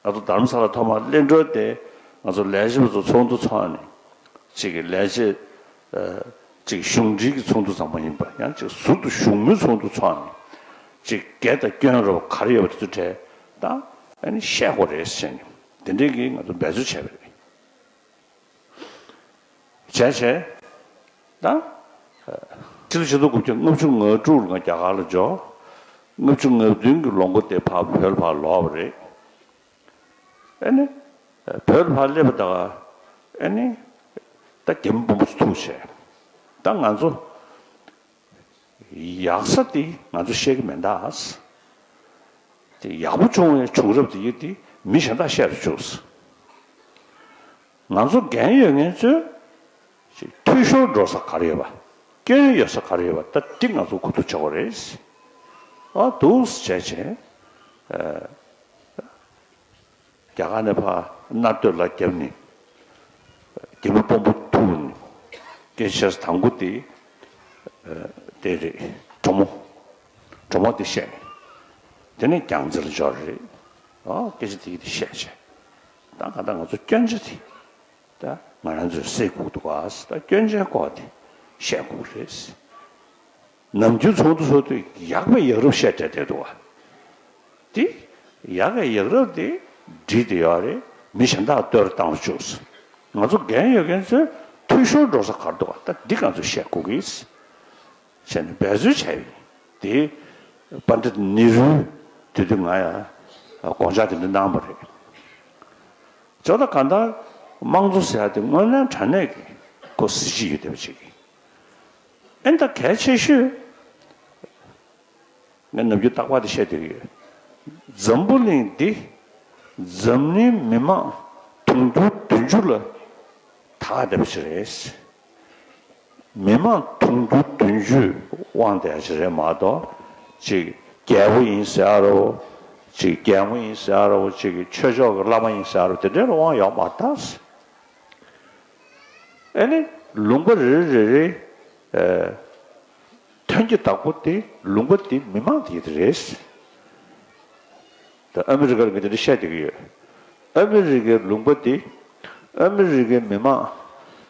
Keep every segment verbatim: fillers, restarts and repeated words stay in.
ང་ཚོ་དྷ་རམ་ས་ལ་ཐོག་མར་གླེང་སྒྲོན་དེ་ང་ཚོ་ལས་བྱེད་པ་ཚོ་ཚོགས་འདུ་ཚོགས་ནས་གཅིག་གི་ལས་བྱེད་ཨ་གཅིག་གཞུང་འབྲེལ་གྱི་ཚོགས་འདུ་ཙམ་མ་ཡིན་པ་ཡང་གཅིག་ཟུར་དུ་བཞུགས་མོལ་ཚོགས་འདུ་ཚོགས་ནས་གཅིག་འགལ་དང་སྐྱོན་རོ་ག་རེ་ཡོད་པ་དེ་ཚོ་གྲས་ད་ཨ་ནི་བཤད་དགོས་རེད་ཟེར་ནས་དེ་འདྲའི་གི་ང་ཚོ་འབད་རྩོལ་བྱས་པ་རེད། བྱས་བྱས། ད། ཕྱི་ལོ་ཆིག་སྟོང་དགུ་བརྒྱ་ལྔ་བཅུ་ང་དྲུག་ལ་ང་རྒྱ་གར་ལ་འབྱོར། ལྔ་བཅུ་ང་བདུན་གྱི་ལོ་མགོ་དེ་ཕར་བོད་ལ་ཕར་ལོག་པ་རེད། ཨ་ནི། བོད་ལ་ཕར་སླེབས་པ་ད་ག་ཨ་ནི། ད་རྒྱ་མི་དཔོན་པོ་ཚོ་ཐུག་བྱས། ད་ང་ཚོ། ཡག་ས་དེ་ང་ཚོ་ཤེས་ཀྱི་མེད་ད། དེ་ཡག་པོ་བྱུང་བའི་བྱུང་རབས་དེ་ཡིན་དེ་མི་གཞན་དག་བཤད་རུ་བཅུག་ང་ཚོ་འགན་ཡོད་མཁན་ཚོས་འཐུས་ཤོར་འགྲོ་ས་ག་རེ་ཡོད་པ། སྐྱོན་ཡོད་ས་ག་རེ་ཡོད་པ་ད་འདི་ང་ཚོ་ཁོ་ཐུག་བྱ་དགོས་རེད། ཨ་འདུག་སེ་བྱས་བྱས། རྒྱ་གར་ནས་ཕར་མནའ་སྟོད་ལ་བརྒྱབ་ནས་རྒྱ་མི་དཔོན་པོ་ཐུག་ནས་སྐད་ཆ་དང་པོ་དེ་དེ་རེད། གྲོ་མོ། གྲོ་མོ་དེ་བཤད། དེ་ནས་རྒྱལ་རྩེ་ལ་འབྱོར་རེད། ཨ་སྐད་ཆ་དེ་དེ་བཤད་བྱས། ད་ག་ད་ང་ཚོ་སྐྱོན་ཆ་དེ་ད་ང་རང་ཚོས་སེལ་དགོས་འདུག་ག་ད་སྐྱོན་ཆའི་སྐོར་དེ་བཤད་དགོས་རེད། ནམ་རྒྱུན་ཚོགས་འདུ་ཚོགས་དུས་ཡག་པའི་ཡག་རབས་བཤད་བསྡད་བསྡད་འདུག་བ། དེ་ཡག་གི་ཡག་རབས་དེ་བསྒྲིགས་བསྡད་ཡོད་རེད། མི་གཞན་དག་བསྟོད་ར་བཏང་རུ་བཅུག་ང་ཚོ་འགན་ཡོད་མཁན་ཚོས་འཐུས་ཤོར་འགྲོ་ས་ག་རེ་འདུག་བ། ད་འདི་ང་ཚོས་བཤད་དགོས་ཀྱི་བྱས་ནས་འབད་རྩོལ་བྱས་ཡིན། དེ་པཎྜི་ཏ་ནེ་རུས་དེ་དུས་ང་ཡང་དགོངས་འཆར་དེ་འདྲ་གནང་བ་རེད། ཇོ་ད་ག་ད་དམངས་གཙོ་ཟེར་ཡ་དེ་དངོས་གནས་དྲང་གནས་ཀྱི་ཁོ་གཟི་བརྗིད་ཡོད་བསྡད་པ་ཅིག་ཡིན། ཨེ་ད་གལ་ཆེ་ཤོས། ངས་ནམ་རྒྱུན་རྟག་པར་དེ་བཤད་བསྡད་ཀྱི་ཡོད། འཛམ་བུ་གླིང་འདི་འཛམ་གླིང་མི་མང་དུང་ཕྱུར་བདུན་ཅུ་ལ་དར་བསྡད་པ་ཞིག་རེད། མི་མང་དུང་ཕྱུར་བདུན་ཅུའི་དབང་བསྡད་ཡ་ཞིག་རེད་མ་གཏོགས་ཅིག་རྒྱལ་པོ་ཡིན་ཟེར་ཡ་རོ། ཅིག་རྒྱལ་མོ་ཡིན་ཟེར་ཡ་རོ། ཅིག་ཆོས་ཕྱོགས་ཀྱི་བླ་མ་ཡིན་ཟེར་ཡ་རོ། དེ་འདྲའི་ལ་དབང་ཡོད་མ་རེད་ད། ཨ་ནི་ལུང་པ་རེ་རེ་རེ་རེ། ཨ། ཐོན་སྐྱེད་བདག་པོ་དེ་ལུང་པ་དེ་མི་མང་དེ་རེད། ད་ཨ་མི་རི་ཀར་ངས་དེ་འདྲ་བཤད་བསྡད་ཀྱི་ཡོད། ཨ་མི་རི་ཀའི་ལུང་པ་དེ་ཨ་མི་རི་ཀའི་མི་མང་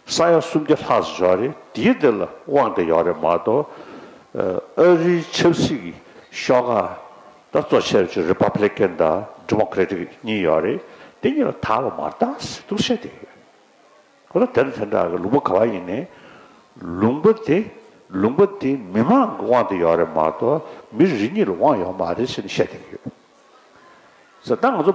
ས་ཡ་སུམ་བརྒྱ་ལྷག་ཙམ་ཡོད་རེད། དེའི་དེ་ལ་དབང་དེ་ཡོད་རེད་མ་གཏོགས། ཨ་རིའི་ཆབ་སྲིད་ཀྱི་ཤོག་ཁག་ད་གཙོ་ཆེ་བ་ཅིག་རི་པབ་ལི་ཀན་དང་ཌི་མོ་ཀེ་རེ་ཊིག་གཉིས་ཡོད་རེད། དེ་གཉིས་ལ་དར་བ་མ་རེད་ད་ཟེར་འདུག་བཤད་བསྡད་ཀྱི་ཡོད། ཁོ་ལ་དེ་འདྲ་དེ་འདྲ་གི་ལུང་པ་ག་བ་ཡིན་ནའི། ལུང་པ་དེ་ལུང་པ་དེ་མི་མང་གི་དབང་དུ་ཡོད་རེད་མ་གཏོགས་མི་རེ་གཉིས་ལ་དབང་ཡོད་མ་རེད་ཟེར་ནས་བཤད་བསྡད་ཀྱི་ཡོད། ཟེར་ད་ང་ཚོ་